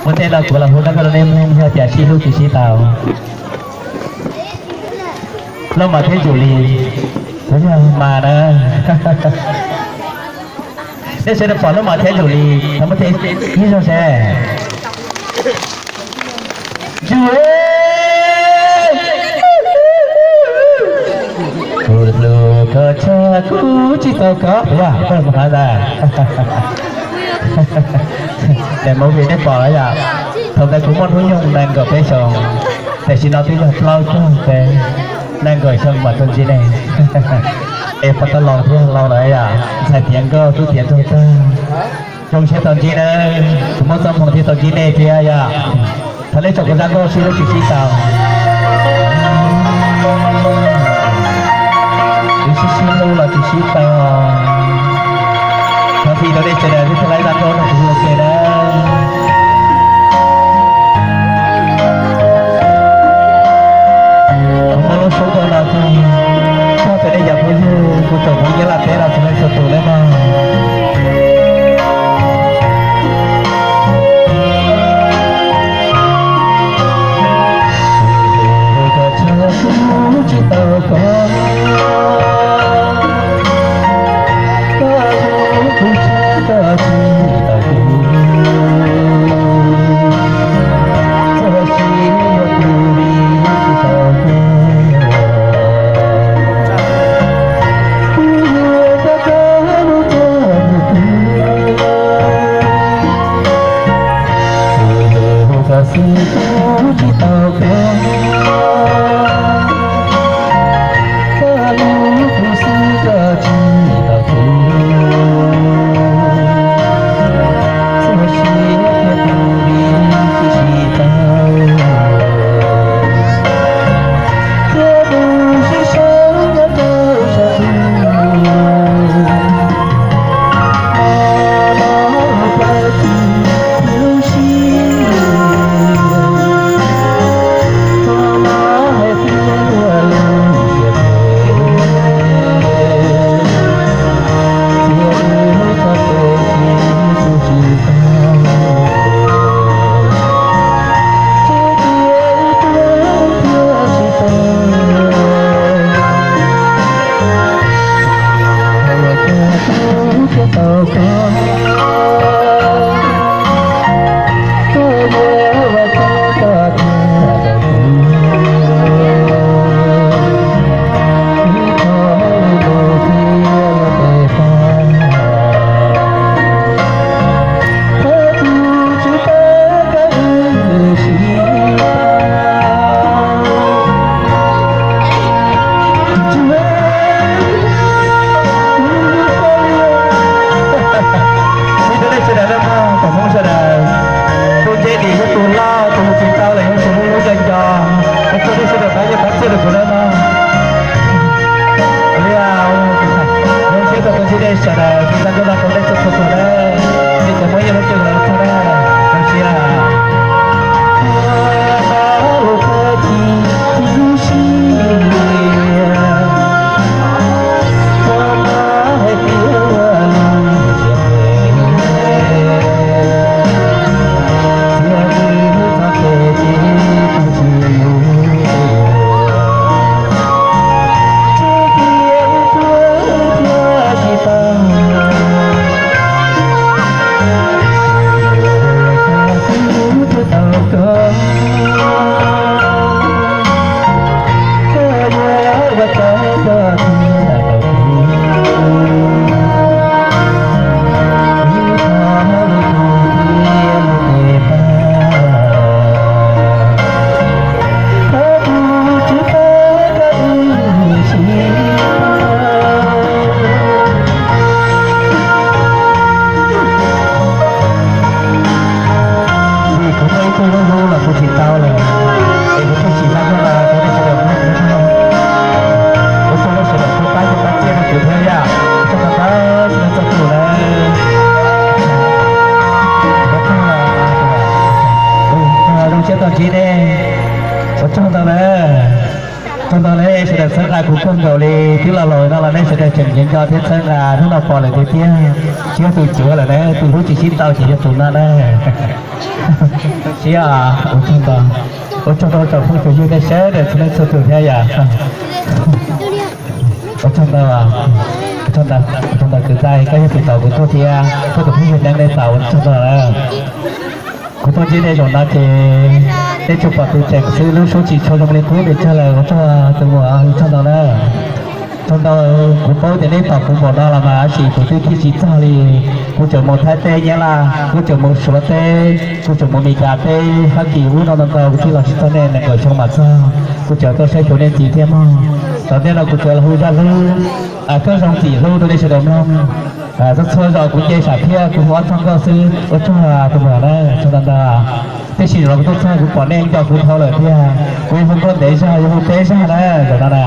Muab tej no kuv los hu rau koj nej mloog yog tias sib hlub tsis sib tau. Loj Mas thiab Ntsuj Lis, kuv yog Mas na. Nej sawv daws pom Loj Mas thiab Ntsuj Lis, thov muab ib zaug seb. Ntsuj, kuv hlub koj tshaj kuv tsis tau koj. Yog koj mus qhov ntawd. Daim movie nej pom lawm yom? Thaum ntawd kuv muaj hnub nyoog nees nkaum peb xyoos, tam sim no twb yog plaub caug peb, nees nkaum xyoo mam tau ntsib nej. Es puas tau laus thiab, laus lawm yom? Ntxhais tiav nkauj tub tiav nraug tag. Zoo siab tau ntsib nawb, kuv muaj txoj hmoo thiab tau ntsib nej thiab yom. Thov nej tsom kuv zaj nkauj sib hlub tsis sib tau. Kuv sib sib hlub los tsis sib tau. Thov fij rau nej sawv daws wb thiaj laib zaj nkauj no kuv hu ua ke na. Kuv muaj lub suab nkauj no tiag, txog tias nej cov phooj ywg kuv tsoom Hmoob Nyab Laj teb los txhua leej txhua tus nawb mog. Ib tug nej sawv daws na mog, tsoom Hmoob sawv daws, tus ntse dim yog tus loj, tus hu tsis tau los yog tus hlub hlub nco nco. Ua tsaug nej sawv daws pab yeej pab txhawb rau kuv na mog. Zoo siab tau ntsib nej sawv daws, kuv xav ntuj no rau nej txhua txhua tus na, nej cov Hmoob Nyab Laj txhua txhua na, zoo siab. Vim kuv muaj ib tug hlub hlub los kuv tsis tau lawm, es kuv thiaj tsis tau nyob no rau nej sawv daws mloog. Ua tsaug nej sawv daws tau pab yeej pab txhawb rau kuv thiab yom. Ua tsaug ntau ntau txhua leej txhua tus na. Ua tsaug, zoo siab tau ntsib nej. Ua tsaug ntau na. Tsaug ntau na, sawv daws txhawb nqa kuv kawg nkaus li, twb los laus no los nej sawv daws tseem nco nco thiab txhawb nqa, hnub no pom lawm tiag tiag, tsis yog tus cuav lawm na, tus hlub tsis sib tau ces yog tus no na. Ua tsaug ntau, ua tsaug ntau tsoom phooj tsoom ywg nej sawv daws txhua leej txhua tus thiab yom. Ua tsaug ntau, ua tsaug ntau, ua tsaug ntau kwv Ntais, koj yog tus tos kuv tuaj thiab, koj tus phooj ywg Neeb nej tos ua tsaug ntau lawm. Kuv tuaj ntsib nej zaum no ces nej tsuas pom tus tseem xwb, lub suab tsis tshua zoo li qub pes tsawg lawm, ua tsaug tus muam, ua tsaug ntau na. Tsaug ntau, kuv paub tias nej tos kuv npaum no los mas tab sis kuv twb tig tsis txog li. Kuv tseem mus Thaib teb, Nyab Laj, kuv tseem mus Suav teb, kuv tseem mus Meskas teb, Fab Kis ub no ntau ntau, kuv thiaj los tsis txog nej nees nkaum xyoo mam txog. Kuv tseem tuaj saib xyuas nej ntxiv thiab mog. Tom ntej no kuv tseem los hu zaj hlub, koj zoo txim hlub rau nej sawv daws mloog. Txhua txhua zaus kuv nce sam thiab kuv hu ob txog nkauj xwb, ua tsaug tus muam na, tsaug ntau ntau. Tiam sis zaum no kuv tuaj txog kuv pom nej nco kuv dhau lawm thiab, kuv yuav hu nkauj ntev zog, yuav hu peb zag na zaum no na.